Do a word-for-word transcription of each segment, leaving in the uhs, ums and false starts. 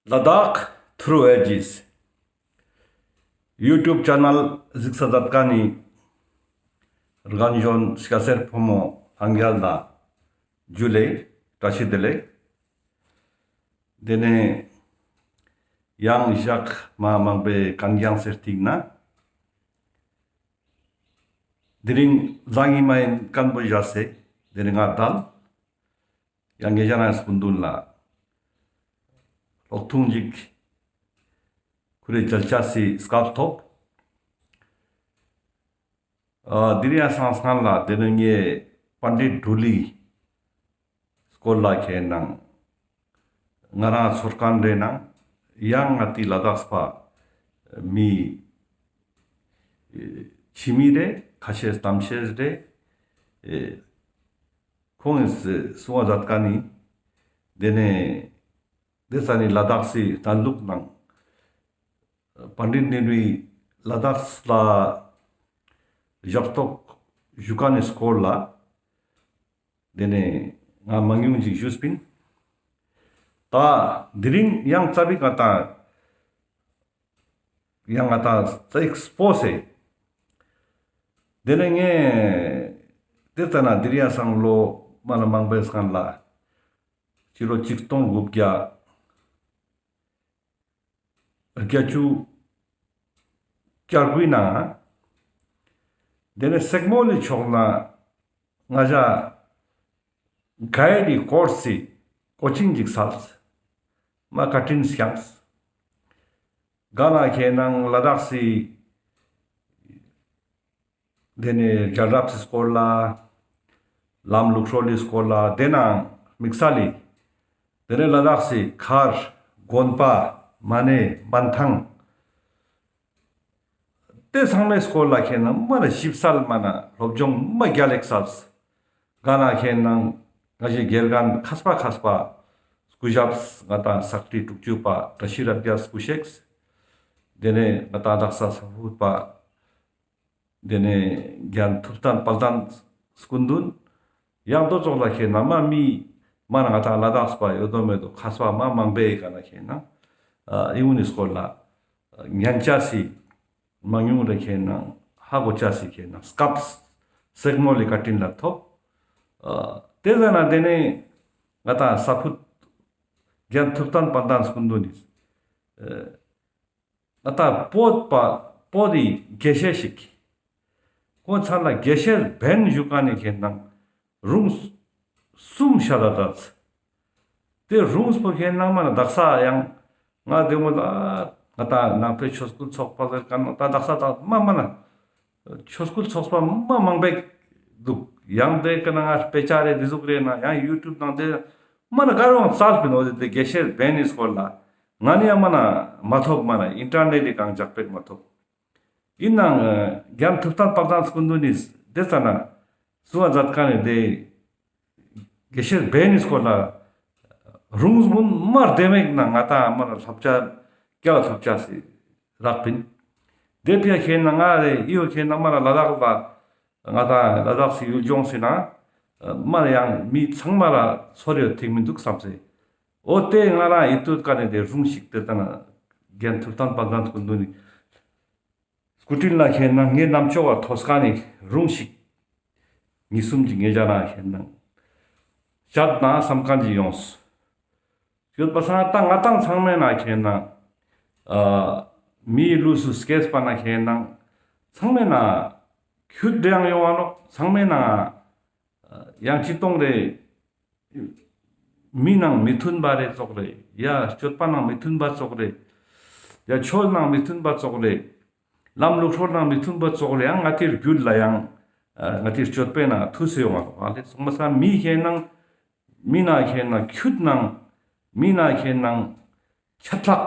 Ladakh Through Ages YouTube channel གཟིགས་ས་མཛད་མཁན་ནི་རྒན་གཞོན་སྐྱ་སེར་ཕོ་མོ་ལྷན་རྒྱས་ལ་ཇུ་ལེ། བཀྲ་ཤིས་བདེ་ལེགས། དེ་ནས་ཡང་ཞག་མ་མང་པོའི་གན་རྒྱངས་སེ་རྟིང་ན། དེ་རིང་བཟང་ངི་མ་ཡིན་སྐམ་པོ་བཞག་སེ་དེ་རིང་ང་དལ། ཡང་ངེད་ཅག་རང་སྐུ་མདུན་ལ་ལོག་ཐུང་ཅིག་ཁུར་རེ་མཇལ་ཆ་སི་སྐབས་ཐོབ། ཨ་དེ་རིང་ཡ་སང་སང་ལ་དེ་ནས་ངས་པཎྜི་ཏ་གྲུ་ལི་སྐོར་ལ་ཁྱེད་ནང་ང་རང་ཚོར་མཁན་རེ་ནང་ཡང་ང་ཏི་ལ་དྭགས་པ་མི་ཕྱི་མི་རེ་ཁ་ཤས་གཏམ་བཤད་རེ་ཁོང་གིས་གསུང་བ་མཛད་མཁན་ནི་དེ་ནས་དེ་ས་ནི་ལ་དྭགས་སི་གཏན་ལུགས་ནང་པཎྜི་ཏ་ནེ་རུའི་ལ་དྭགས་ལ་ཞབས་ཏོག་ཞུ་མཁན་ནི་སྐོར་ལ་དེ་ནས་ང་མང་ཉུང་ཅིག་ཞུས་པིན། ད་དེ་རིང་ཡང་རྩ་བིག་ང་ཏང་ཡང་ང་ཏང་རྩ་ཡིག་སྤོ་སེ། དེ་ནས་ངས་དེ་ཙ་ན་དེ་རིང་ཡ་སང་ལོ་མ་ལ་མང་པོའི་སང་ལ་ཕྱི་ལོ་ཆིག་སྟོང་དགུ་བརྒྱ་བརྒྱད་ཅུ་གྱ་དགུའི་ནང་དེ་ནས་སེག་མོ་ལི་ཕྱོགས་ན་ང་ཞ་གའི་ཌི་ཀོར་སི་ཀོ་ཆིང་ཅིག་སལ། མ་བཀའ་དྲིན་སྐྱངས། ག་ན་ཁྱེད་ནང་ལ་དྭགས་སི་དེ་ནས་རྒྱལ་རབས་སི་སྐོར་ལ་ལམ་ལུགས་སྲོལ་ལི་སྐོར་ལ་དེ་ནང་དམིགས་བསལ་ལི་དེ་ནས་ལ་དྭགས་སི་མཁར་དགོན་པ་མ་ཎི་མན་ཐང་དེ་ཚང་མའི་སྐོར་ལ་ཁྱེད་ནང་མ་ན་ཞིབ་གསལ་མ་ན་སློབ་སྦྱོང་མ་རྒྱལ་ལེགས་སལ། ག་ན་ཁྱེད་ནང་ང་ཞེ་དགེ་རྒན་མཁས་པ་མཁས་པ་སྐུ་ཞབས་ང་ཏང་ས་ཁྲི་དྲུག་ཅུ་པ་བཀྲ་ཤིས་རབ་རྒྱས་སྐུ་གཤེགས། དེ་ནས་ང་ཏང་དག་ས་ས་ཕུད་པ་དེ་ནས་རྒན་ཐུབ་བསྟན་དཔལ་ལྡན་སྐུ་མདུན། ཡང་དོ་ཙོགས་ལ་ཁྱེད་ནང་མ་མི་མ་ན་ང་ཏང་ལ་དྭགས་པ་ཡོད་དོ་མེད་དོ་མཁས་པ་མ་མང་པོའི་ག་ན་ཁྱེད་ནང་ཨ་ཨི་བོ་ནི་སྐོར་ལ་ཉན་ཆ་སི་མང་ཉུང་རེ་ཁྱེད་ནང་ཧ་གོ་ཆ་སི་ཁྱེད་ནང་སྐབས་སེག་མོ་ལི་བཀའ་དྲིན་ལ་ཐོབ། ཨ་དེ་ཟ་ན་དེ་ནས་ང་ཏང་ས་ཕུད་རྒན་ཐུབ་བསྟན་དཔལ་ལྡན་སྐུ་མདུན་ནི་ཨ་ང་ཏང་བོད་པ་བོད་དི་དགེ་བཤེས་ཤིག་ཁོང་ཚང་ལ་དགེ་བཤེས་འབེན་ཞུ་མཁན་ནི་ཁྱེད་ནང་རུང་གསུམ་ཤ་ད་ད་ཚ། དེ་རུང་སྤོ་ཁྱེད་ནང་མ་ན་དག་ས་ཡང་ང་དེ་མོ་ལ་ང་ཏང་ནང་པའི་ཆོས་སྐུལ་ཚོགས་པ་ཟེར་མཁན་ནང་ད་དག་ས་ད་མ་མ་ན་ཆོས་སྐུལ་ཚོགས་པ་མ་མང་པོ་འདུག་ཡང་དེ་ཀ་ན་ང་དཔེ་ཆ་རེ་དེ་ཟུག་རེ་ན་ཡང་ཡུ་ཊུབ་ནང་དེ་མ་ན་ག་རུང་སལ་པིན། འོ་དེ་དགེ་བཤེས་འབེན་ནི་སྐོར་ལ་ང་ནི་ཡང་མ་ན་མ་ཐོབ། མ་ན་ཨིན་ཊར་ནེཊ་ལི་གང་ཇག་པེག་མ་ཐོབ། ཨིན་ནང་རྒན་ཐུབ་བསྟན་དཔལ་ལྡན་སྐུ་མདུན་ནི་དེ་ཙ་ན་གསུང་བ་མཛད་མཁན་ནི་དེ་དགེ་བཤེས་འབེན་ནི་སྐོར་ལ་རུང་མུན་མ་རྡེ་མེག་ན་ང་ཏང་མ་ན་སློབ་ཆ་རྒྱ་ལ་ཐོབ་ཆ་སི་རག་པིན། དེ་ཕི་ཡ་ཁྱེད་ནང་ང་རེ་ཨི་བོ་ཁྱེད་ནང་མ་ན་ལ་དྭགས་ལ་ང་ཏང་ལ་དྭགས་སི་ཡུལ་ལྗོངས་སི་ནང་མ་ན་ཡང་མི་ཚང་མ་ལ་ཚོར་ཡོད་ཐིག་མི་འདུག་བསམ་སེ། འོ་དེ་ང་རང་ཨི་ཏུད་ཀ་ནས་དེ་རུང་ཞིག་དེ་ལྟ་ན་རྒན་ཐུབ་བསྟན་དཔལ་ལྡན་སྐུ་མདུན་ནི་སྐུ་དྲིན་ལ་ཁྱེད་ནང་ངའི་རྣམ་ཅོག་ག་ཐོས་མཁན་ནི་རུང་ཞིག་གཉིས་གསུམ་གྱི་ངེད་ཅག་ན་ཁྱེད་ནང་བཤད་ན་བསམ་མཁན་ཅིག་ཡོངས་ཡོད་པ་སང་ད་ང་ཏང་ཚང་མའི་ནང་ཁྱེད་ནང་ཨ་མིའི་ལུས་སུ་སྐྱེས་པ་ན་ཁྱེད་ནང་ཚང་མའི་ནང་ཁྱུད་རེའང་ཡོང་བ་ནོག་ཚང་མའི་ནང་ཡང་ཅི་གཏོང་རེ། མི་ནང་མི་མཐུན་པ་རེ་ཙོགས་རེ། ཡ་སྤྱོད་པ་ནང་མི་མཐུན་པ་ཙོགས་རེ། ཡ་ཆོས་ནང་མི་མཐུན་པ་ཙོགས་རེ། ལམ་ལུགས་སྲོལ་ནང་མི་མཐུན་པ་ཙོགས་རེ། ཡང་ང་ཏིར་རྒྱུད་ལ་ཡང་ང་ཏིར་སྤྱོད་པའི་ནང་ཐུག་སེ་ཡོང་བ་ལེ། སོང་མ་ས་མི་ཁྱེད་ནང་མི་ནང་ཁྱེད་ནང་ཁྱུད་ནང་མི་ནང་ཁྱེད་ནང་ཆ་ཐག་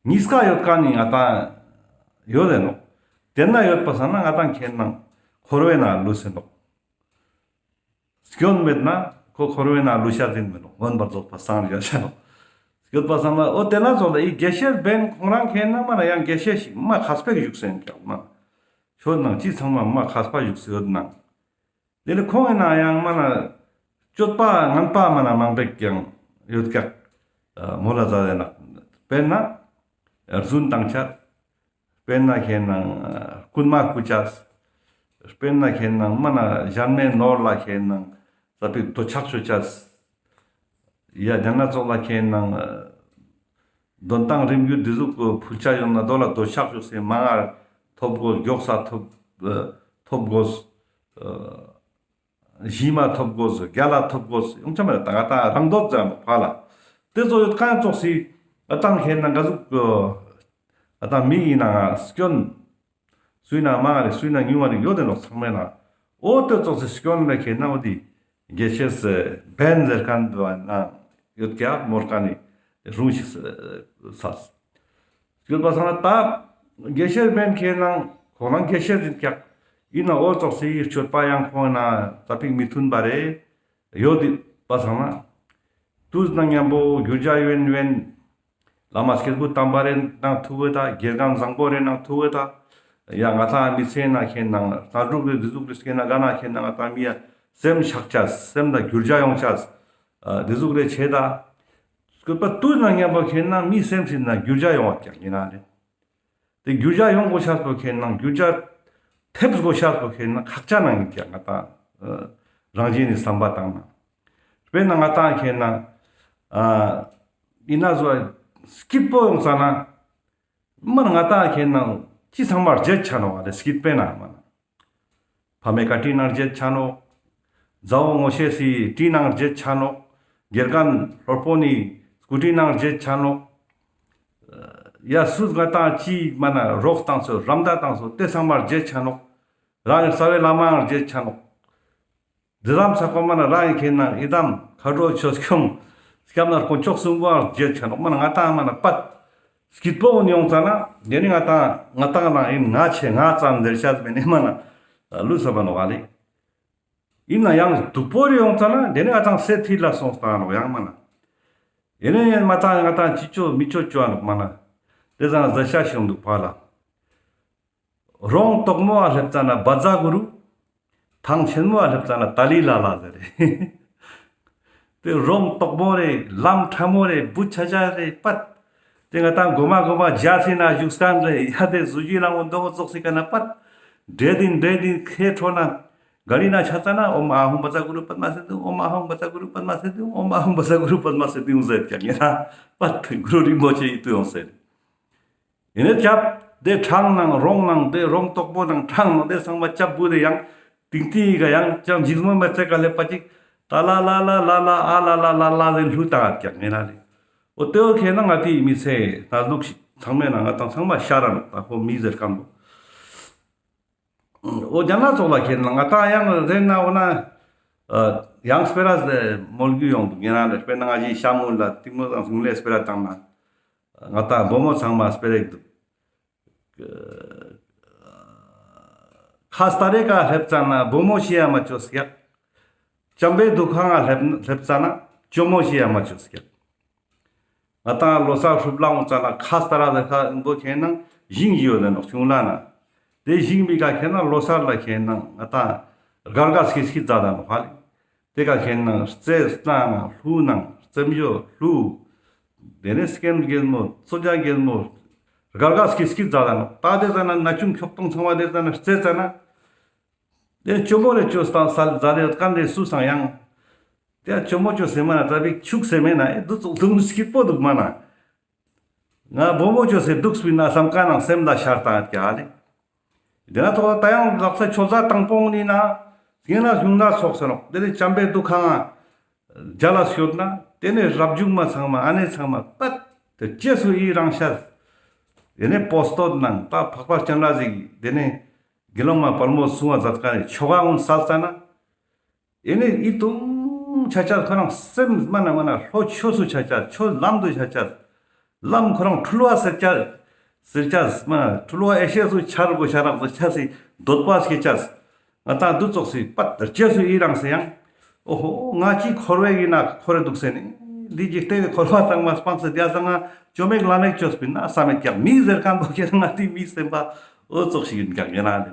གཉིས་ཀ་ཡོད་མཁན་ནི་ང་ཏང་ཡོད་དེ་ནོག་དེ་ན་ཡོད་པ་སང་ན་ང་ཏང་ཁྱེད་ནང་འཁོར་བའི་ནང་ལུས་སེ་ནོག་སྐྱོན་མེད་ན་ཁོ་འཁོར་བའི་ནང་ལུས་ཤ་ཟིན་མེད་ནོག་མངོན་པར་རྫོགས་པ་སངས་རྒྱས་ཤ་ནོག་སྐྱོད་པ་སང་ན་འོ་དེ་ན་ཙོགས་ལ་ཨི་དགེ་བཤེས་འབེན་ཁོང་རང་ཁྱེད་ནང་མ་ན་ཡང་དགེ་བཤེས་ཤིག་མ་མཁས་པོ་བཞུགས་སེ་ཡོད་ཀྱག་མ། ཆོས་ནང་ཅི་ཚང་མ་མ་མཁས་པོ་བཞུགས་སེ་ཡོད་ནང་། དེ་ནི་ཁོང་གི་ནང་ཡང་མ་ན་སྤྱོད་པ་ངན་པ་མ་ན་མང་པོ་ཀྱང་ཡོད་ཀྱག་མོལ་ལ་ཛད་ན། དཔེར་ན་རྫུན་ཏང་ཆ། དཔེར་ན་ཁེ་ནང་རྐུན་མ་རྐུ་ཆ། དཔེར་ན་ཁེ་ནང་མ་ན་ཞན་མའེ་ནོར་ལ་ཁེ་ནང་ཙ་པིག་འདོད་ཆགས་ཅོ་ཆ། ཡ་ཏེ་ན་ཙོགས་ལ་ཁེ་ནང་དོན་ཏང་རིམ་གྱུད་ཏེ་ཟུག་ཕུལ་ཆ་ཡོང་ན་དོ་ལ་འདོད་ཆགས་ཅོས་སེ་མང་ང་ཐོབ་གོས། གྱོགས་ས་ཐོབ་ཐོབ་གོས། ཞི་མ་ཐོབ་གོས། གྱལ་ལ་ཐོབ་གོས། ཡོང་ཆ་མེད་ད་ང་ཏང་རང་འདོད་ཛད་ནོག་ཕ་ལ། ཏེ་ཙོགས་ཡོད་ཁན་ཙོགས་སི་ང་ཏང་ཁེ་ནང་ག་ཟུག་ང་ཏང་མི་ཨིན་ན་སྐྱོན་སུའི་ནང་མང་ང་རེ་སུའི་ནང་ཉུང་ང་རེ་ཡོད་དེ་ནོག་ཚང་མའེ་ནང་། འོ་ཏེ་ཙོགས་སི་སྐྱོན་ལ་ཁེ་ནང་འོ་ཏེ་དགེ་བཤེས་སི་བན་ཟེར་ཁན་དུ་ན་ཡོད་ཀྱག་མོལ་ཁན་ནི་རུང་ཞིག་ས་ས། སྐྱོད་པ་སང་ན་ད་དགེ་བཤེས་བན་ཁེ་ནང་ཁོང་རང་དགེ་བཤེས་ཨིན་ཀྱག་ཨིན་ན་འོ་ཙོགས་སི་སྤྱོད་པ་ཡང་ཁོང་ན་ཙ་པིག་མི་མཐུན་པ་རེ་ཡོད་དེ་པ་སང་ན། ཏུས་ནང་ཉམ་པོ་གྱུར་ཆ་ཡོད་ན་བན་བླ་མ་སྐྱེས་བུ་དམ་པ་རེ་ནང་ཐུག་གོས་ད། དགེ་རྒན་བཟང་པོ་རེ་ནང་ཐུག་གོས་ད། ཡ་ང་ཏང་མི་ཚེའི་ནང་ཁེ་ནང་ལྟ་གྲུབ་རེ་ཏེ་ཟུག་རེ་སྐྱེ་ན་ག་ན་ཁེ་ནང་ང་ཏང་མི་ཡ་སེམས་ཆག་ཆ་སེམས་ལ་གྱུར་ཆ་ཡོང་ཆ་ཏེ་ཟུག་རེ་ཆེ་ད། སྐྱོད་པ་ཏུས་ནང་ཉམ་པོ་ཁེ་ནང་མི་སེམས་སི་ནང་གྱུར་ཆ་ཡོང་བ་ཀྱག་ཨིན་ན་རེ། ཏེ་གྱུར་ཆ་ཡོང་གོས་ཤེས་པོ་ཁེ་ནང་གྱུར་ཆ་ཐེབས་གོས་ཤེས་པོ་ཁེ་ནང་ཁག་ཆེ་ནང་ཨིན་ཀྱག་ང་ཏང་རང་བཞིན་ནི་བསམ་པ་ཏང་ན། དཔེར་ན་ང་ཏང་ཁེ་ནང་ཨིན་ན་ཟོ་སྐྱིད་པོ་ཡོང་ཙ་ན་མ་ན་ང་ཏང་ཁེ་ནང་ཅི་ཚང་མ་རྗེད་ཆ་ནོག་ཨ་ལེ་སྐྱིད་པོའེ་ནང་མ་ན། ཕ་མའེ་ཀ་ཏི་ནང་རྗེད་ཆ་ནོག། ཛའ་བོ་ངོ་ཤེས་སི་ཏི་ནང་རྗེད་ཆ་ནོག། དགེ་རྒན་ལྷོད་པོ་ནི་སྐུ་ཏི་ནང་རྗེད་ཆ་ནོག། ཡ་སུས་ང་ཏང་ཅི་མ་ན་རོགས་ཏང་སོ་རམ་ཏ་ཏང་སོ་ཏེ་ཚང་མ་རྗེད་ཆ་ནོག། རང་རྩ་བའི་བླ་མའང་རྗེད་ཆ་ནོག། ཏེ་ཙམ་ཚག་པ་མ་ན་རང་ཁེ་ནང་ཡི་དམ་མཁའ་འགྲོ་ཆོས་སྐྱོང་སྐྱབས་གནས་དཀོན་མཆོག་གསུམ་པོའང་རྗེད་ཆ་ནོག། མ་ན་ང་ཏང་མ་ན་པད་སྐྱིད་པོ་ཡོང་ཙ་ན་ཏེ་ནེ་ང་ཏང་ང་ཏང་ནང་ཨིན་ང་ཆེ་ང་ཙམ་ཟེར་ཤེས་མེད་ནི་མ་ན་ལུས་ས་བ་ནོག་ཨ་ལེ། ཨིན་ན་ཡང་སྡུག་པོ་རེ་ཡོང་ཙ་ན་ཏེ་ནེ་ང་ཏང་སེ་ཐིལ་ལ་སོང་ཙ་ནོག་ཡང་མ་ན། ཨེ་ནེ་ཡང་མ་ཏང་ང་ཏང་ཅི་ཅོ་མི་ཅོ་ཅོ་ཨ་ནོག་མ་ན། ཏེ་ཙ་ན་ཟ་ཤ་ཤོང་འདུག་ཕ་ལ། རོང་དོག་མོ་ཨ་ལེབ་ཙ་ན་བཛྲ་གུ་རུ། ཐང་ཆེན་མོ་ཨ་ལེབ་ཙ་ན་ཏཱ་ལི་ལ་ལ་ཟེར་རེ། ཏེ་རོང་དོག་མོ་རེ་ལམ་ཕྲ་མོ་རེ་བུ་ཆ་ཆ་རེ་པད། ཏེ་ང་ཏང་གོ་མ་གོ་མ་ཇ་སི་ན་བཞུགས་ཁན་རེ་ཡ་ཏེ་ཟུ་ཇི་ལ་ངོ་འདོག་ཙོགས་སི་ཀ་ན་པད། འདྲེ་དིན་འདྲེ་དིན་ཁེ་ཁྲོ་ན། ག་ལི་ན་ཆ་ཙ་ན་ཨོཾ་ཨཱཿཧཱུྃ་བཛྲ་གུ་རུ་པདྨ་སིདྡྷི་ཧཱུྃ། ཨོཾ་ཨཱཿཧཱུྃ་བཛྲ་གུ་རུ་པདྨ་སིདྡྷི་ཧཱུྃ། ཨོཾ་ཨཱཿཧཱུྃ་བཛྲ་གུ་རུ་པདྨ་སིདྡྷི་ཧཱུྃ་ཟེར་ཀྱང་ཡིན་ན་པད་གུ་རུ་རིན་པོ་ཆེ་ཡིད་དུ་ཡོང་ཟེར། ཨེ་ནེ་ཁྱབ་ཏེ་འཕྲང་ནང་རོང་ནང་ཏེ་རོང་དོག་པོ་ནང་འཕྲང་ནང་ཏེ་ཚང་མ་ཁྱབ་བུ་ཏེ་ཡང་ཏིང་ཏིང་ག་ཡང་ཅང་འཇིགས་མོ་མེད་ཚེ་ག་ལེ་པ་ཅིག་ཏ་ལ་ལ་ལ་ལ་ལ་ཨ་ལ་ལ་ལ་ལ་ཟེར་ལྷུ་བཏང་ཡོད་ཀྱག་ངེ་ན་ལེ། འོ་ཏེ་བོ་ཁེ་ན་ང་ཏི་མི་ཚེ་ན་ལུགས་ཤིག་ཚང་མའི་ནང་ང་ཏང་ཚང་མ་ཤར་ར་ནོག་ད་ཁོ་མི་ཟེར་ཁན་བོ། འོ་རྒྱ་ནག་ཙོགས་ལ་ཁེ་ན་ང་ཏང་ཡང་རེ་ན་འོ་ན་ཡང་སྤེ་ར་མོལ་རྒྱུ་ཡོང་འདུག་ངེ་ན་ལེ། དཔེར་ན་ང་ཞི་ཤ་མུ་ལ་ཏིང་མོ་དང་སུང་ལེ་སྤེ་ར་བཏང་ན་ང་ཏང་བུ་མོ་ཚང་མ་སྤེ་ར་ཡིག་འདུག། ཁ་སྟ་རེ་ཀ་ལེབ་ཙ་ན་བུ་མོ་ཤི་ཡ་མ་ཅོས་ཀྱག། ཅམ་པའི་དུ་ཁང་ང་ལེབ་ལེབ་ཙ་ན་ཅོ་མོ་ཤི་ཡ་མ་ཅོས་ཀྱག། ང་ཏང་ལོ་གསར་ཧྲུབ་ལང་ཙ་ན་ཁ་སྟ་ར་ཟེར་ཁ་འབོ་ཁེ་ན་ཞིང་ཡོད་ནོག་ཆུང་ལ་ན། ཏེ་ཞིང་མི་ཀ་ཁེ་ན་ལོ་གསར་ལ་ཁེ་ན་ང་ཏང་སྒར་ག་སྐྱིད་སྐྱིད་མཛད་ད་ནོག་ཧ་ལེ། ཏེ་ཀ་ཁེ་ན་རྩེ་སྣ་ན་ལྷུ་ནང་རྩེམ་ཡོ་ལྷུ། ཏེ་ནེ་སྐེམ་རྒྱལ་མོ་ཙོ་རྒྱ་རྒྱལ་མོ་སྒར་ག་སྐྱིད་སྐྱིད་མཛད་ད་ནོག། ད་ཏེ་ཙ་ན་ན་ཆུང་ཁྱོག་ཐོང་ཚང་མ་ཏེ་ཙ་ན་རྩེ་ཙ་ན། ཏེ་ཅོ་མོ་རེ་ཅོས་ཏང་སལ་ཛ་རེ་ཡོད་ཁན་རེ་སུ་སང་ཡང་། ཏེ་ཅོ་མོ་ཅོས་སེ་མ་ན་ཙ་པིག་ཆུག་སེ་མེ་ན་ཨེ་དུ་ཙོགས་དུང་སྐྱིད་པོ་འདུག་མ་ན། ང་བུ་མོ་ཅོས་སེ་དུག་སྤིན་ན་སམ་ཀ་ནང་སེམས་ལ་ཤར་ཏང་ཡོད་ཀྱག་ལེ། ཏེ་ན་ཐོག་ད་ཡང་ལག་ས་ཆོས་ཟླ་དང་པོ་ནི་ན་ངེ་ན་ཉུང་ན་ཚོགས་སེ་ནོག། ཏེ་ནེ་ཅམ་པའི་དུ་ཁང་ང་མཇལ་ལ་སྐྱོད་ན་ཏེ་ནེ་རབ་བྱུང་མ་ཚང་མ་ཨ་ནེ་ཚང་མ་པད་ཏེ་ཅེས་སུ་ཡི་རང་ཤར། ཏེ་ནེ་པོ་སྟོད་ནང་ད་འཕགས་པ་སྤྱན་རས་གཟིགས་ཏེ་ནེ་དགེ་སློང་མ་དཔལ་མོ་གསུང་བ་མཛད་ཁན་ནི་ཆོ་ག་འུན་སལ་ཙ་ན། ཨེ་ནེ་ཨི་དུང་ཆ་ཆ་ཁོ་རང་སེམས་མ་ན་མ་ན་ལྷོ་ཕྱོགས་སུ་ཆ་ཆ་ཆོས་ལམ་དུ་ཆ་ཆ། ལམ་ཁོ་རང་འཁྲུལ་བ་སེལ་ཆ་སེལ་ཆ་མ་ན་འཁྲུལ་བ་ཨེ་ཤེས་སུ་ཆ་རུ་གོ་ཆ་རག་སེལ་ཆ་སི་འདོད་པ་སྐྱེ་ཆ། ང་ཏང་དུ་ཙོགས་སི་པད་ཅེས་སུ་ཡི་རང་སེ་ཡང་། ཨོ་ཧོ་ང་ཅི་འཁོར་བའི་ཡིན་ན་འཁོར་རེ་འདུག་སེ་ནི། འདི་འཇིག་རྟེན་ནི་འཁོར་བ་ཚང་མ་སྤངས་སེ་དེ་ཚང་ང་ཅོ་མེད་ལ་མེད་ཅོས་སྤིན་ན་བསམ་མེད་ཀྱག་མི་ཟེར་ཁན་བོ་ཁེ་ན་ང་ཏི་མི་སེམས་པ་འོ་ཙོགས་ཤིག་ཡིན་ཀྱག་ཡིན་ན་ནི།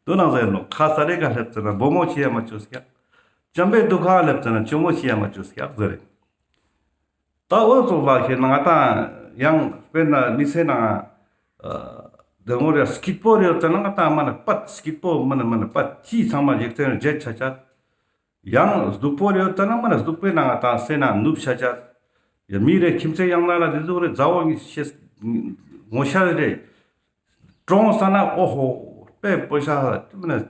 དུ་ནང་ཟེར་ནོག་ཁ་ས་རེ་ཀ་ལེབ་ཙ་ན་བུ་མོ་ཤི་ཡ་མ་ཅོས་ཀྱག། ཅམ་པའི་དུ་ཁང་ལེབ་ཙ་ན་ཅོ་མོ་ཤི་ཡ་མ་ཅོས་ཀྱག་ཟེར་རེ། ད་འོ་ཙོགས་ལ་ཁེ་ན་ང་ཏང་ཡང་དཔེར་ན་མི་ཚེ་ནང་དེ་ངོ་རེ་སྐྱིད་པོ་རེ་ཡོད་ཙ་ན་ང་ཏང་མ་ན་པད་སྐྱིད་པོ་མ་ན་མ་ན་པད་ཅི་ཚང་མ་འཇིག་རྟེན་རེ་བརྗེད་ཆ་ཆ། ཡང་སྡུག་པོ་རེ་ཡོད་ཙ་ན་མ་ན་སྡུག་པོའི་ནང་ང་ཏང་སེ་ན་ནུབ་ཆ་ཆ། ཡ་མི་རེ་ཁྱིམ་མཚེས་ཡང་ན་ལ་དེ་ཟུག་རེ་མཛའ་བོ་ངི་ཤེས་ངོ་ཤ་རེ། གྲོངས་ས་ན་ཨོ་ཧོ་དཔེ་པོ་ཤ་ཏུ་མ་ན་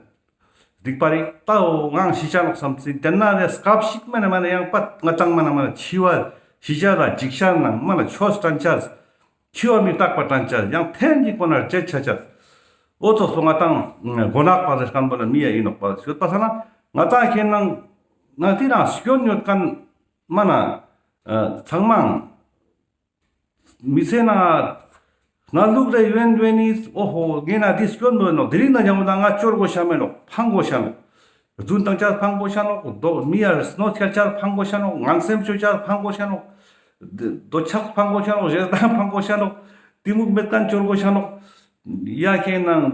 སྡིག་པ་རིག་ཏའོ་ངང་ཤི་ཆ་ནོག་བསམ་སྲིད་དེ་ན་ནས་སྐབས་ཤིག་མ་ན་མ་ན་ཡང་པད་ང་ཏང་མ་ན་མ་ན་འཆི་བ་ཤི་ཆ་ལ་འཇིགས་ཤ་ནང་མ་ན་ཆོས་དྲན་ཆ་འཆི་བ་མི་རྟག་པ་དྲན་ཆ་ཡང་ཐེན་གྱི་ཁོ་ན་བརྗེད་ཆ་ཆ། འོ་ཙོགས་སོ་ང་ཏང་མགོ་ནག་པ་ཟེར་མཁན་པོ་ལ་མི་ཡ་ཡིན་ནོག་པ་ཤོད་པ་ས་ན་ང་ཏང་ཁེ་ནང་ང་ཏི་རང་སྐྱོན་ཡོད་མཁན་མ་ན་ཚང་མ་མི་ཚེ་ན་སྣ་ལུག་རེ་ཡོན་ཡོན་ནི་ཨོ་ཧོ་ངེ་ན་འདི་སྐྱོན་མོ་ནོག་དེ་རིང་ན་ཡང་ན་ང་ཅོར་གོ་ཤ་མེ་ནོག་ཕང་གོ་ཤ་ནོག་རྫུན་བཏང་ཆ་ཕང་གོ་ཤ་ནོག་མི་ཡར་སྣོ་ཁྱལ་ཆ་ཕང་གོ་ཤ་ནོག་ངན་སེམས་ཅོ་ཆ་ཕང་གོ་ཤ་ནོག་འདོད་ཆགས་ཕང་གོ་ཤ་ནོག་ཞེ་སྡང་ཕང་གོ་ཤ་ནོག་གཏི་མུག་མེད་མཁན་ཅོར་གོ་ཤ་ནོག་ཡ་ཁེ་ནང་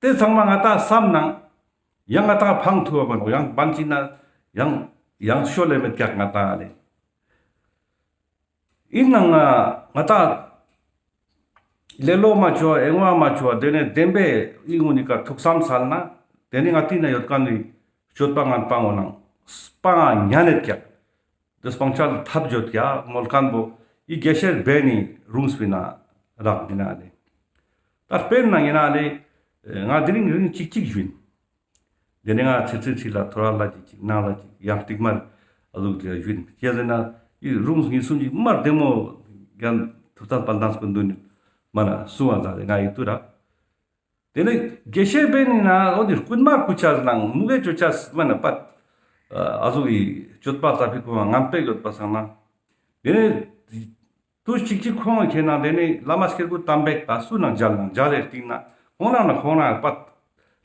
དེ་ཚང་མ་ང་ཏང་བསམ་ནང་ཡང་ང་ཏང་ཕང་ཐུབ་བ་མ་ནོག་ཡང་བན་ཅི་ན་ཡང་ཡང་ཤོ་ལེ་མེད་ཀྱག་ང་ཏང་ཨ་ལེ། ཡིན་ནང་ང་ང་ཏང་ལེ་ལོ་མ་ཆོ་ཨེ་ངོ་མ་ཆོ་དེ་ནས་བདེན་པའི་ཨི་ངོ་ནི་ཀ་ཐུགས་བསམ་སལ་ན་དེ་ནི་ང་ཏི་ན་ཡོད་མཁན་ནི་སྤྱོད་པ་ངན་པ་ངོ་ནང་སྤང་ཉན་ནེད་ཀྱག་དེ་སྤང་ཆ་ལ་ཐབས་བརྗོད་ཀྱག་མོལ་མཁན་པོ་ཨི་དགེ་བཤེས་བེ་ནི་རུང་སྤི་ན་རག་མི་ན་ལེ། ད་དཔེར་ན་ཡིན་ན་ལེ་ང་དེ་རིང་རིང་ཅིག་ཅིག་ཞུ་ཡིན། དེ་ནས་ང་ཚེ་ཚེ་ཚེ་ལ་ཐོ་ར་ལ་ཅིག་ཅིག་ནང་ལ་ཅིག་ཡང་སྟིག་མར་ཨ་ཟུག་དེ་ཞུ་ཡིན། ཁྱེད་ཟེར་ན་ཡི་རུང་ངི་སུམ་ཅིག་མར་བདེ་མོ་ཡང་ཐུབ་ཐང་པ་དང་སྐུ་མདུན་ནི་མ་ན་སུ་བ་ཟ་རེ་ང་ཡི་ཏུ་ར། དེ་ནས་དགེ་བཤེས་བེ་ནི་ན་འོ་དེ་རྐུན་མ་རྐུ་ཆ་ནང་མུ་གེ་ཅོ་ཆ་མ་ན་པད་ཨ་ཟུག་ཡི་སྤྱོད་པ་ཙ་ཕི་ཁོ་ང་ངན་པེ་ཡོད་པ་སང་ན། དེ་ནས་དུས་གཅིག་གཅིག་ཁོང་ཁེ་ན་དེ་ནི་བླ་མ་སྐྱེས་བུ་དམ་པས་ད་སུ་ནང་མཇལ་ནང་མཇལ་ལེ་སྟིང་ན་ཁོང་རང་ན་ཁོང་རང་པད་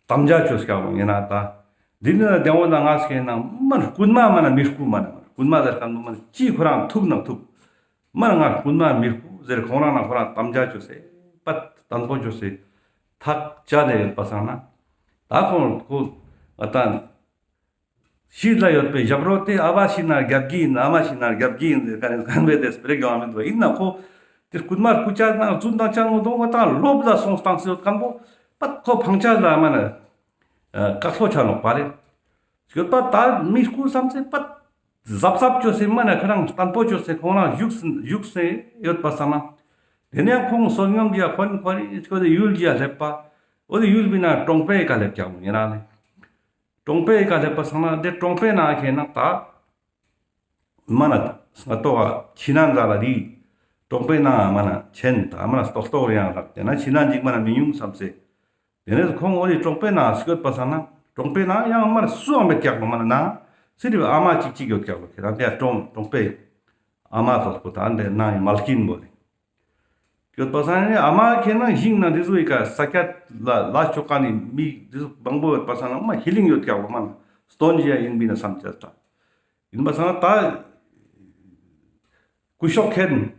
དམ་བཅའ་ཆོས་སྐྱག་ལོ་ཡིན་ན་ད་འདི་ནི་ན་དེ་འོ་ན་ང་སྐྱེས་ན་མ་རྐུན་མ་མ་ན་མི་རྐུ་མ་ན་རྐུན་མ་ཟེར་ཁན་མ་ན་ཅི་ཁོ་རང་ཐུག་ན་ཐུག་མ་ན་ང་རྐུན་མ་མི་རྐུ་ཟེར་ཁོང་རང་ན་ཁོ་རང་དམ་བཅའ་ཆོས་སེ་པད་དམ་པོ་ཆོས་སེ་ཐག་བཅད་ལེ་ཡོད་པ་སང་ན་ད་ཁོང་ཁོ་ང་ད། ཕྱི་ལ་ཡོད་པའི་ཞབས་རོ་དེ་ཨ་བ་ཤི་ན་རྒྱབ་ཀྱི་ཡིན་ཨ་མ་ཤི་ན་རྒྱབ་ཀྱི་ཡིན་ཟེར་ཁ་ནས་ཁན་བེ་དེ་སྤེ་ར་གྱོང་མི་འདུག་ཡིན་ན་ཁོ་དེ་རྐུན་མ་རྐུ་ཆ་ན་རྫུན་དང་ཆ་ངོ་དོང་བ་དང་ལོབ་ལ་སོང་སྟངས་སེ་ཡོད་ཁན་པོ་པད་ཁོ་ཕང་ཆ་ལ་མ་ན་དཀའ་ཚོ་ཆ་ནོག་པ་རེད། ཡོད་པ་ད་མི་རྐུ་བསམ་སེ་པད་གཟབ་གཟབ་ཅོས་སེ་མ་ན་ཁ་རང་བརྟན་པོ་ཅོས་སེ་ཁོང་རང་བཞུགས་བཞུགས་སེ་ཡོད་པ་སང་ན་དེ་ནས་ཁོང་བསོད་སྙོམས་ཀྱི་ཁོན་ཁོན་ཡུལ་གྱི་སླེབས་པ་འོ་དེ་ཡུལ་མི་ན་གྲོང་པའི་ཀ་སླེབས་ཀྱང་ཡིན་ན་ནི། གྲོང་པའི་ཀ་སླེབས་པ་སང་ན་དེ་གྲོང་པའི་ནང་ཁེ་ན་ད་མ་ན་སྔ་ཏོག་ཁྱི་ནང་ཟ་ལ་རི་གྲོང་པའི་ནང་མ་ན་ཆེན་ད་མ་ན་ལྟོག་ལྟོག་རེ་ཡང་རག་དེ་ན་ཁྱི་ནང་འཇིག་མ་ན་མི་ཡུང་བསམ་སེ། དེ་ནས་ཁོང་འོ་དེ་གྲོང་པའི་ནང་སྐྱོད་པ་སང་ན་གྲོང་པའི་ནང་ཡང་མར་སུའང་མེད་ཀྱག་ལོ་མ་ན་ན་སི་རི་ཨ་མ་གཅིག་གཅིག་ཡོད་ཀྱག་ལོ་ཁེ་ན་དེ་གྲོང་གྲོང་པའི་ཨ་མ་ཚོ་སྐུ་ད་འདི་ནང་ཡི་མལ་ཀིན་བོ་རེད། ཡོད་པ་སང་ནི་ཨ་མ་ཁེ་ན་ཞིང་ན་འདི་ཚོ་ཡི་ཀ་ས་ཀྱད་ལ་ལ་ཆོ་ཀ་ནི་མི་འདི་ཚོ་མང་པོ་ཡོད་པ་སང་ན་མ་ཧི་ལིང་ཡོད་ཀྱག་ལོ་མ་ན་སྟོན་ཞིག་ཡིན་པི་ན་བསམ་ཅེས་ད་ཡིན་པ་སང་ན་ད་སྐུ་ཤོག་ཁེན་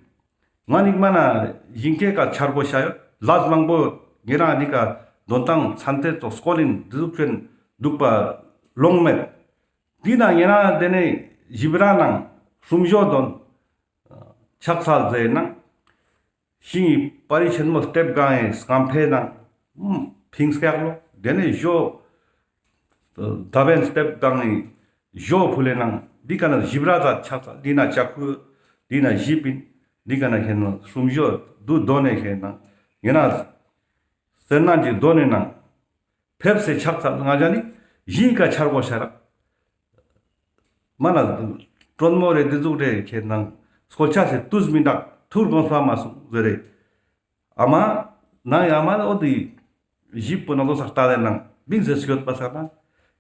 ང་ནི་མ་ན་ཞིང་སྐྱེས་ཀ་ཆར་གོ་ཤ་ཡོད་ལ་མང་པོ་ཡོད་ངེ་རང་ནི་ཀ་དོན་ཏང་ཚན་ཏེ་ཙོགས་སྐོ་ལིན་འདི་ཚོ་ཁེན་འདུག་པ་ལོང་མེད། འདི་ན་ངེ་རང་དེ་ནས་ཞིབ་ར་ནང་སུམ་ཞོ་དོན། ཕྱག་འཚལ་མཛད་ནང་། ཤིང་པ་རི་ཆེན་མོ་སྟེབས་གང་ཡིན་སྐམ་འཕེལ་ནང་། ཕིང་སྐྱག་ལོ། དེ་ནས་ཞོ། ད་བན་སྟེབས་གང་ཡིན་ཞོ་ཕུལ་ལེ་ནང་། འདི་ཀ་ན་ཞིབ་ར་ད་ཕྱག་འཚལ་འདི་ན་ལྕགས་ཁུ། འདི་ན་ཞིབ་ཡིན། འདི་ཀ་ན་ཁེ་ན་སུམ་ཞོ་དུ་དོ་ནས་ཁེ་ན། ངེ་ན། སེར་སྣ་གི་དོ་ནས་ནང་། ཕེབས་སེ་ཕྱག་འཚལ་ང་ཅག་ནི་ཞིང་ཀ་ཆར་གོ་ཤ་རག་མ་ན་དྲོན་མོ་རེ་འདི་ཟུག་རེ་ཁེ་ནང་སྐོལ་ཆ་སེ་དུས་མི་འདག་ཐུར་དགོངས་པ་མ་སོང་ཟེར་རེ། ཨ་མ་ནང་ཡ་མ་འོ་དི་ཞིབ་པོ་ན་ལོ་སག་ལྟ་དེ་ནང་མིང་ཟེར་སྐྱོད་པ་ས་ན་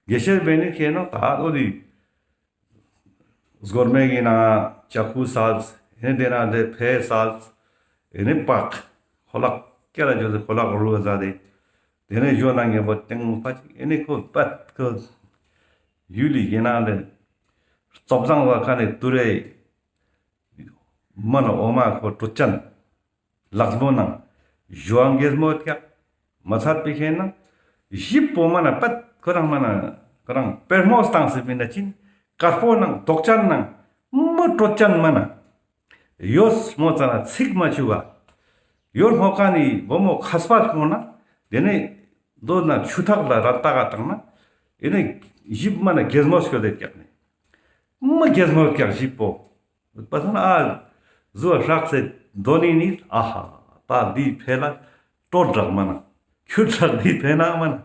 དགེ་བཤེས་བེ་ནི་ཁེ་ནང་ད་འོ་དི། སྒོར་མེ་གི་ནང་ལྕགས་ཁུ་སལ། ཨེ་ནི་དེ་ནང་དེ་ཕེ་སལ། ཨེ་ནི་པག་ཁོ་ལག་སྐེ་ལ་འཇོག་སེ་ཁོ་ལག་རུ་བ་ཟ་དེ། དེ་ནས་ཞོ་ནང་ངེ་བོ་ཏེང་ཕ་ཅིག་ཨེ་ནི་ཁོ་པད་ཁོ་ཡུལ་ལི་ཡེ་ནང་ལེ་རྩོབ་ཟང་བ་ཁ་ནས་ཏུ་རེ་མ་ན་འོ་མ་ཁོ་དྲུ་ཅན། ལགས་མོ་ནང་ཞོ་ཨང་གེས་མོ་ཡོད་ཀྱག་མ་ཚད་པའི་ཁེ་ན་ཞིབ་པོ་མ་ན་པད་ཁོ་རང་མ་ན་ཁོ་རང་པེར་མོ་སྟངས་སེ་མིན་ན་ཅིན་དཀར་པོ་ནང་དོག་ཅན་ནང་ མ་སྤྲོད་ཅན་མ་ན། ཡོས་མོ་ཙ་ན་ཚིག་མ་ཆུ་བ། ཡོར་མོ་ཀ་ནི་བུ་མོ་ཁས་པ་སྤོ་ན། དེ་ནས་མདོ་ན་ཆུ་ཐག་ལ་ར་ཏག་ག་བཏང་ན། ཨེ་ནས་ཞིབ་མ་ན་རྒྱལ་མོ་སྐྱོད་དེ་ཀྱག་ནི། མ་རྒྱལ་མོ་ཀྱག་ཞིབ་པོ། པ་སང་ཨ་ཟུ་བ་ཧྲག་སེ་དོ་ནི་ནི་ཨ་ཧ། ད་འདི་ཕེ་ལ་སྤྲོད་རག་མ་ན། ཁྱུད་རག་འདི་ཕེ་ན་མ་ན།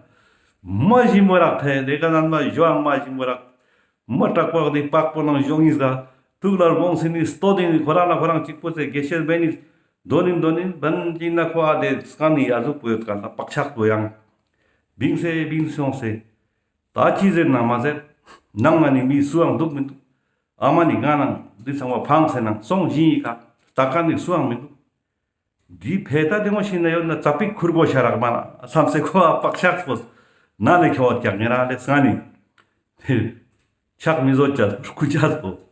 མ་ཞིམ་པོ་རག་ཕེ་དེ་ཀ་ནན་མ་ཞོ་ཨང་མ་ཞིམ་པོ་རག་མ་དྲག་པོ་འདི་པག་པོ་ནང་ཞོ་ངིས་ག་ཐུག་ལ་རྒོང་སི་ནི་སྟོད་དེ་ནི་ཁོ་རང་ན་ཁོ་རང་གཅིག་པོ་ཚེ་དགེ་བཤེས་བེ་ནི་དོ་ནི་དོ་ནི་བན་གྱི་ན་ཁོ་ཨ་དེ་སྐང་ནི་ཡ་ཟུག་པོ་ཡོད་ཀ་ལ་པག་ཆག་པོ་ཡང་བིང་སེ་བིང་སོང་སེ། ད་ཅི་ཟེར་ན་མ་ཟེར། ནང་ན་ནི་མི་སུའང་འདུག་མི་འདུག་ཨ་མ་ནི་ང་ནང་འདི་ཚང་མ་ཕངས་སེ་ནང་སོང་བཞིན་ཡི་ཁ་ལྟ་ཀ་ནི་སུའང་མི་འདུག་འདི་ཕེ་ད་དེ་མོ་ཤི་ན་ཡོད་ན་ཙ་པིག་ཁུར་གོ་ཤ་རག་མ་ན་བསམ་སེ་ཁོ་ཨ་པག་ཤག་པོ་ན་ལེ་ཁྱོ་བ་ཀྱག་ངེ་ར་ལེ་སང་ནི་ཕྱག་མི་བཟོ་ཅ་སྐུ་ཅ་པོ།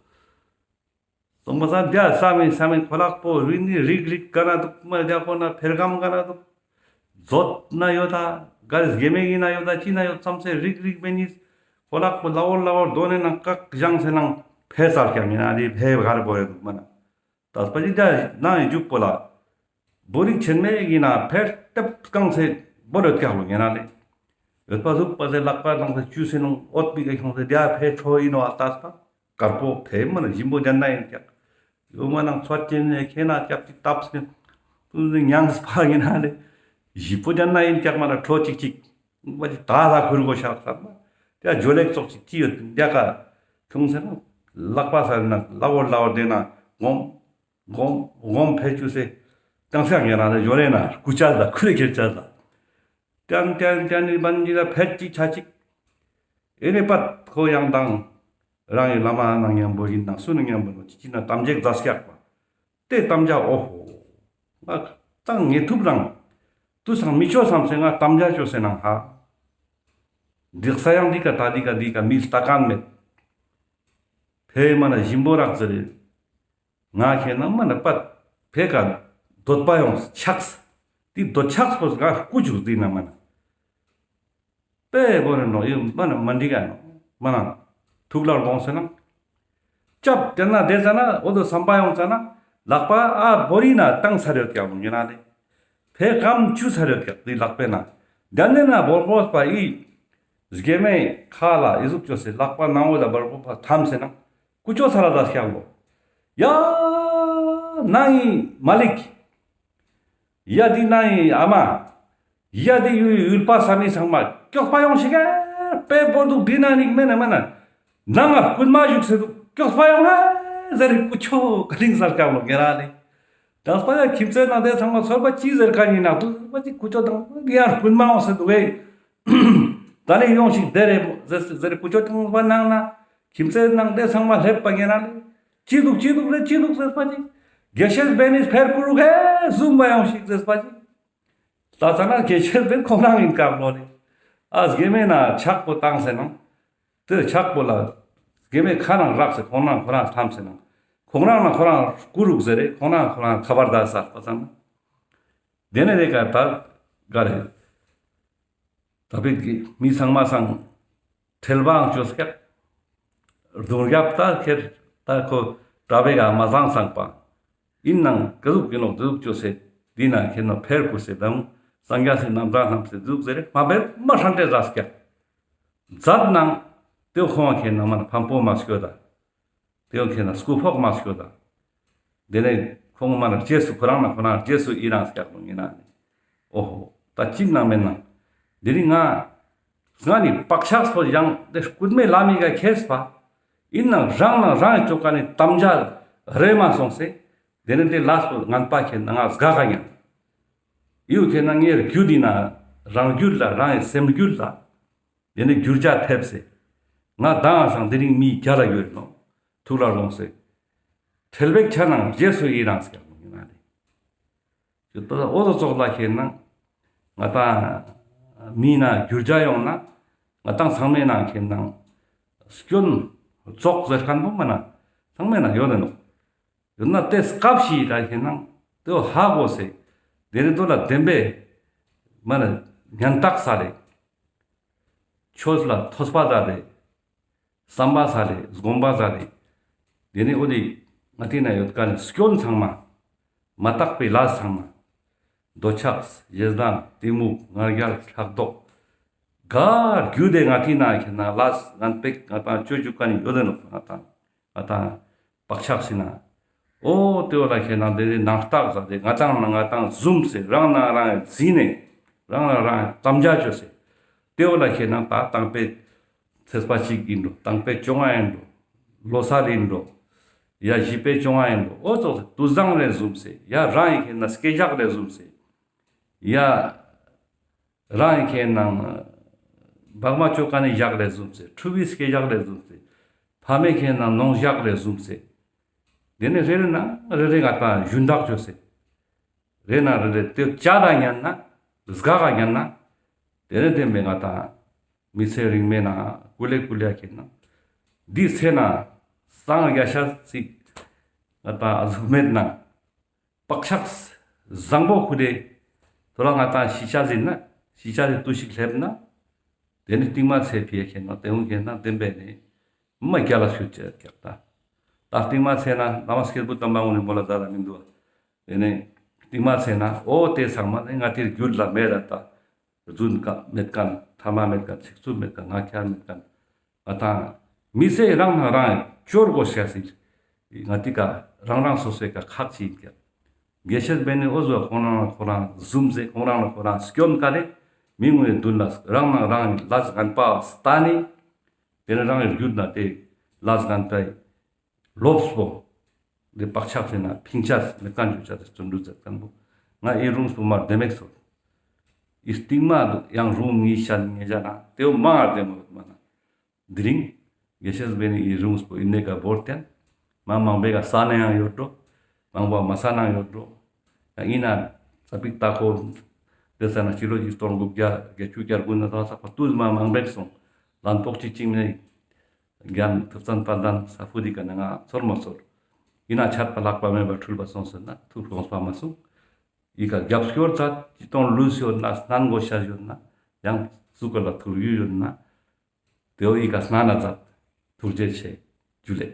སོང་པ་སང་རྒྱ་ས་མིན་ས་མིན་ཁོ་ལག་པོ་རུས་ནི་རིག་རིག་ག་ན་འདུག་མ་རྒྱ་ཁོ་ན་ཕེར་གམ་ག་ན་འདུག་མཛོད་ན་ཡོད་ད་ག་རེ་དགེ་མེད་ཡིན་ན་ཡོད་ད་ཅི་ན་ཡོད་ཙམ་སེ་རིག་རིག་མེད་ནི་ཁོ་ལག་པོ་ལ་འོར་ལ་འོར་དོ་ནས་ནང་བཀག་བཞེངས་སེ་ནང་ཕེ་ཚར་ཀྱང་ཡིན་ན་རེ་ཕེ་ག་རེ་བོ་ཡོད་འདུག་མ་ན། ད་སྤ་ཅི་རྒྱ་ནང་ཡི་འཇུག་པོ་ལ་བོ་རིག་ཆེན་མེད་ཡིན་ན་ཕེ་ལྟེབ་བཀང་སེ་བོ་རེད་ཀྱག་ལོ་ཡིན་ན་ལེ། ཡོད་པ་ཟུག་པ་སེ་ལག་པ་ནང་སེ་བཅུ་སེ་ནང་འོད་པི་ག་ཁྱོང་སེ་རྒྱ་ཕེ་ཁྲོ་ཡིན་ནོ་ཨ་ད་སྤ། དཀར་པོ་ཕེ་མ་ན་ཞིམ་པོ་ཅན་ན་ཡིན་ཀྱག་ཡོ་མ་ནང་ཚོད་ཅན་ནས་ཁེ་ན་ཀྱག་ཅིག་བཏབ་སེ་ཏུ་ནི་ཉང་སྤ་ཡིན་ན་ལེ། ཞིམ་པོ་ཅན་ན་ཡིན་ཀྱག་མ་ན་ཁྲོ་ཅིག་ཅིག་པ་ཅིག་ད་ལ་ཁུར་གོ་ཤག་ས་མ། ཏེ་ཇོ་ལེགས་ཙོག་ཅིག་ཅི་ཡོད་ཏེ་ཀ་ཁྱོང་སེ་ན་ལག་པ་ས་ན་ལ་འོར་ལ་འོར་དེ་ན་སྒོམ་སྒོམ་སྒོམ་ཕེ་བཅུ་སེ་ཀྱང་སེ་ཡང་ན་ཇོ་རེ་ན་སྐུ་ཅལ་ད་ཁུ་རེ་ཁེར་ཅལ་ད། ཏན་ཏན་ཏན་ནི་བན་གྱི་ལ་ཕེད་ཅིག་ཆ་ཅིག་ཨེ་ནེ་པད་ཁོ་ཡང་དང་རང་ཡི་བླ་མ་ནང་མཉམ་པོ་ཡིན་ན་སུ་ནི་མཉམ་པོ་ནོ་ཅི་ཅི་ན་གཏམ་རྒྱག་མཛད་སྐྱག་པ་ཏེ་གཏམ་རྒྱག་འོ་ཧོ་ང་ཏང་ངེ་ཐུབ་རང་དུ་སང་མི་ཆོ་བསམ་སེ་ང་གཏམ་རྒྱག་ཆོ་སེ་ནང་ཧ་འདི་ས་ཡང་འདི་ཀ་ད་འདི་ཀ་འདི་ཀ་མི་ལྟ་མཁན་མེད་ཕེ་མ་ན་ཞིམ་པོ་རག་ཟེར། ང་ཁེ་ན་མ་ན་པད་ཕེ་ཀ་འདོད་པ་ཡོང་ཆགས། དེ་འདོད་ཆགས་པོ་ང་སྐུ་བཅུག་དེ་ན་མ་ན། པེ་བོ་རེ་ནོ་ཡོད་མ་ན་མ་འགྲིག་ག་ནོ་མ་ན་ཐུགས་ལ་དགོངས་སེ་ན། ཅབ་དེ་ན་དེ་ཙ་ན་འོ་དོ་བསམ་པ་ཡོང་ཙ་ན་ལག་པ་ཨ་བོ་རི་ན་བཏང་ཚར་ཡོད་ཀྱག་མོ་ཡིན་ན་ལེ། ཕེ་ཀམ་བཅུ་ཚར་ཡོད་ཀྱག་དེ་ལག་པེ་ན། དེ་ནས་ན་བོར་བོར་པ་ཡི། དགེ་མེ་ཁ་ལ་ཨི་ཟུག་ཅོ་སེ་ལག་པ་ནང་འོ་ལ་བོར་བོར་པ་ཐམ་སེ་ན། ཀུ་ཅོ་ཚར་ལ་ད་སྐྱག་ལོ། ཡ་ནང་ཡི་མ་ལིག་ཡ་དེ་ནང་ཡི་ཨ་མ། ཡ་དེ་ཡུལ་ཡུལ་པ་ས་མི་ཚང་མ་ཀྱོག་པ་ཡོང་ཞིག་ག་པེ་བོར་འདུག་དེ་ན་ནིག་མེ་ན་མ་ན། ནང་ང་རྐུན་མ་བཞུགས་སེ་འདུག་ཀྱོག་པ་ཡོང་ང་ཟེར་ཀུ་ཅོ་ག་ལིང་ཟེར་ཀྱག་ལོ་ངེ་ར་ལེ། དང་པ་ཡ་ཁྱིམ་མཚེས་ནང་དེ་ཚང་མ་ཚོར་བ་ཅི་ཟེར་ཁ་ཡིན་ན་དུ་པ་ཅི་ཀུ་ཅོ་དང་ཡ་རྐུན་མ་ཡོང་སེ་འདུག་གེ། ད་ནི་ཡོང་ཞིག་དེ་རེ་ཟེར་ཟེར་ཀུ་ཅོ་དང་པ་ནང་ན་ཁྱིམ་མཚེས་ནང་དེ་ཚང་མ་སླེབས་པ་ངེ་ར་ལེ། ཅི་འདུག་ཅི་འདུག་རེ་ཅི་འདུག་ཟེར་པ་ཅི། དགེ་བཤེས་བེ་ནི་ཕེར་ཀུ་རུ་གེ་ཟུམ་པ་ཡོང་ཞིག་ཟེར་པ་ཅི། ད་ཙ་ན་དགེ་བཤེས་བེ་ཁོང་རང་ཡིན་སྐབས་ལོ་ལེ། ཨ་དགེ་མེ་ན་ཆག་པོ་བཏང་སེ་ན། དེ་ཆག་པོ་ལ་དགེ་མེ་ཁ་ནང་རག་སེ་ཁོང་རང་ཁོ་རང་ཐམ་སེ་ན། ཁོང་རང་ན་ཁོ་རང་ཀུ་རུག་ཟེར་རེ་ཁོང་རང་ཁོ་རང་ཁ་བར་ད་ས་པ་ཙ་ན། དེ་ནས་དེ་ཀ་ད་ག་རེ། ད་བེད་ཀྱི་མི་ཚང་མ་སང་ཁྲེལ་བའང་ཅོས་ཀྱག་རྡུང་རྒྱབ་ད་ཁེར་ད་ཁོ་གྲྭ་བའི་ག་མ་བཟང་སང་པ། ཡིན་ནང་ཀ་ཟུག་གི་ནོག་དེ་ཟུག་ཅོས་སེ་འདི་ན་ཁེར་ན་ཕེར་ཀུ་སེ་དང་སངས་རྒྱས་སི་རྣམ་ཐར་རྣམས་སེ་དེ་ཟུག་ཟེར་རེ་མ་བེད་མ་ཧྲན་ཏེ་ཟ་སྐྱག་མཛད་ནང་དེ་ཁོང་ཁེར་ན་མ་ན་ཕམ་པོ་མ་སྐྱོད་ད། དེ་ཡང་ཁེ་ན་སྐུ་ཕོག་མ་སྐྱོད་ད། དེ་ནས་ཁོང་མ་ན་རྗེས་སུ་ཁོ་རང་ན་ཁོ་རང་རྗེས་སུ་ཡི་རང་སྐྱག་ལོ་ཡིན་ན་ནི། ཨོ་ཧོ། ད་ཅི་ན་མེད་ན། དེ་རིང་ང་ང་ནི་བག་ཆགས་སོ་ཡང་དེ་རྐུན་མའི་ལམ་ཡི་ག་ཁེས་པ། ཡིན་ནང་རང་ནང་རང་ཡི་ཅོ་ཀ་ནི་དམ་བཅའ་རེ་མ་སོང་སེ། དེ་ནས་དེ་ལ་སོ་ངན་པ་ཁེ་ན་ང་སྒ་ག་ཉན། ཡུ་ཁེ་ན་ངའི་རྒྱུད་དེ་ན་རང་རྒྱུད་ལ་རང་ཡི་སེམས་རྒྱུད་ལ། དེ་ནས་འགྱུར་བྱ་ཐེབས་སེ། ང་དང་སང་དེ་རིང་མི་རྒྱ་ལ་ཡོད་ནོ། ཐུགས་ལ་དགོངས་སེ། ཁྲེལ་བའི་ཆ་ནང་རྗེས་སུ་ཡི་རང་སྐྱག་མོ་ཡིན་ན་ནི། ཅི་ཏོ་འོ་ཟོ་ཙོགས་ལ་ཁེ་ན། ང་དང་མི་ན་འགྱུར་བྱ་ཡོང་ན། ང་དང་ཚང་མའི་ནང་ཁེ་ན། སྐྱོན་ཙོགས་ཟེར་མཁན་པོ་མ་ན། ཚང་མའི་ནང་ཡོད་ནོ། ཡོད་ན་དེ་སྐབས་ཤིག་ད་ཁེ་ན་དེ་ཧ་གོ་སེ། དེ་རེ་དོ་ལ་བདེན་པས་མ་ན་ཉན་རྟགས་ས་རེ། ཆོས་ལ་ཐོས་པ་ཟ་རེ། བསམ་པ་ཟ་རེ། སྒོམ་པ་ཟ་རེ། དེ་ནས་འོ་དེ་ང་ཏི་ན་ཡོད་ཁན་སྐྱོན་ཚང་མ། མ་དག་པའི་ལས་ཚང་མ། འདོད་ཆགས་ཞེ་སྡང་གཏི་མུག་ང་རྒྱལ་ཕྲག་དོག་ག་རྒྱུད་དེ་ང་ཏི་ན་ཁེ་ན་ལས་ངན་པ་ང་ཏང་ཅོ་རྒྱུ་ཁན་ཡོད་དེ་ནོག་ང་ཏང་ང་ཏང་བག་ཆགས་ཟེར་ན། འོ་དེ་བོ་ལ་ཁེ་ན་དེ་ནི་ནང་རྟགས་ཟ་དེ་ང་ཏང་ན་ང་ཏང་ཟུམ་སེ་རང་ན་རང་ཟིན་ནས་རང་ན་རང་དམ་བཅའ་ཅོ་སེ། དེ་བོ་ལ་ཁེ་ན་ད་དང་པའི་ཚེས་པ་གཅིག་ཡིན་འགྲོ། དང་པའི་བཅོ་ལྔ་ཡིན་འགྲོ། ལོ་གསར་ཡིན་འགྲོ། ཡ་བཞི་པའི་བཅོ་ལྔ་ཡིན་འགྲོ། འོ་ཙོགས་སེ་དུས་བཟང་རེ་ཟུམ་སེ། ཡ་རང་ཡི་ཁེ་ན་སྐྱེ་ཞག་རེ་ཟུམ་སེ། ཡ་རང་ཡི་ཁེ་ན་བག་མ་ཅོ་ཁན་ནི་ཞག་རེ་ཟུམ་སེ། ཕྲུ་གུའི་སྐྱེ་ཞག་རེ་ཟུམ་སེ། ཕ་མའི་ཁེ་ན་ནོངས་ཞག་རེ་ཟུམ་སེ། དེ་ནས་རེ་རེ་ན་རེ་རེ་ང་ཏང་ཞུན་དག་ཅོ་སེ། རེ་ན་རེ་རེ་དེ་བཅད་ད་ཉན་ན། སྒག་ག་ཉན་ན། དེ་ནས་དེ་མེ་ང་ཏང་མི་ཚེ་རིང་མེ་ན་ཀུ་ལེ་ཀུ་ལེ་ཁེ་ན། འདི་ཚེ་ན་སང་རྒྱ་ཤ་ཚིག་ང་ཏང་ཨ་ཟུག་མེད་ན། བག་ཆགས་བཟང་པོ་ཁུ་དེ། ཐོ་ར་ང་ཏང་ཤི་ཆ་ཟིན་ན། ཤི་ཆ་དེ་དུས་ཤིག་སླེབས་ན། དེ་ནི་རྟིང་མ་ཚེ་ཕི་ཡ་ཁེ་ན་དེ་འུ་ཁེ་ན་དེ་བེ་ནི་མ་རྒྱལ་ལ་ཤུད་ཅེས་རྒྱག་ད། ད་རྟིང་མ་ཚེ་ན་ལ་མ་སྐྱེས་བུ་དམ་པ་འོ་ནི་མོ་ལ་ད་ར་མི་འདུག་དེ་ནི་རྟིང་མ་ཚེ་ན་འོ་དེ་ཚང་མ་ནི་ང་ཏིའི་རྒྱུད་ལ་མེད་ད་ད། རྫུན་ཀ་མེད་ཁན། ཐ་མ་མེད་ཁན། ཚིག་རྩུབ་མེད་ཁན། ངག་འཁྱལ་མེད་ཁན། ང་ཏང་མི་ཚེ་རང་ན་རང་ཅོ་དགོས་ཤེས་སི། ང་ཏི་ཀ་རང་རང་སོ་སོའི་ཀ་ཁག་ཅིག་ཡིན་ཀྱང་། དགེ་བཤེས་སྦེ་ནི་འོ་ཟོ་ཁོང་རང་ལ་ཁོ་རང་ཟུམ་ཟེ། ཁོང་རང་ལ་ཁོ་རང་སྐྱོན་ཀ་ལེ། མི་ངོ་ཡི་མདུན་ལ་རང་ན་རང་ལས་ངན་པ་སྟན་ནི། དེ་ནི་རང་གི་རྒྱུད་ན་དེ་ལས་ངན་པའི་ལོབས་པོ། དེ་བག་ཆགས་ཟེར་ན་ཕིང་ཆ་མེད་ཁན་ཅོ་ཆ་དེ་བརྩོན་འགྲུས་མཛད་ཁན་བོ། ང་ཨི་རུང་སྤོ་མར་དེ་མེག་སོ། ཨི་རྟིང་མ་ཡང་རུང་ངི་ཤ་ངེ་ཇ་ན་དེ་བོ་མང་ང་དེ་མོ་མ་ན། དེ་རིང་དགེ་བཤེས་སྦེ་ནི་ཨི་རུང་སྤོ་ཨི་ནེ་ཀ་བོར་ཏེན། མ་མང་པོའི་ཀ་ས་ན་ཡང་ཡོད་འགྲོ། མང་པོ་མ་ས་ན་ཡོད་འགྲོ། ཡང་ཨིན་ན་ཙ་པིག་ཏ་ཁོ་དེ་ས་ན་ཕྱི་ལོ་ཆིག་སྟོང་དགུ་བརྒྱ་བརྒྱད་ཅུ་གྱ་དགུ་ན་ད་ས་པ་ཏུས་མ་མང་པོ་སོང་། ལན་ཕོག་ཅིག་ཅིག་ནི་རྒན་ཐུབ་བསྟན་དཔལ་ལྡན་ས་ཕུ་དི་ཀ་ན་ང་ཚོར་མ་ཚོར། ཨིན་ན་ཆད་པ་ལྷག་པ་མེད་པར་འཁྲུལ་པ་སོང་ཟེར་ན་ཐུགས་དགོངས་པ་མ་སོང་། ཨི་ཀ་རྒྱབ་སྐྱོར་ཚད་ཅི་གཏོང་ལུས་ཡོད་ན་སྣན་གོ་ཤ་ཡོད་ན་ཡང་ཚུགས་ཀ་ལ་ཐུགས་ཡུལ་ཡོད་ན། དེའོ་ཨི་ཀ་སྣ་ན་མཛད། ཐུགས་རྗེ་ཆེ། ཇུ་ལེ།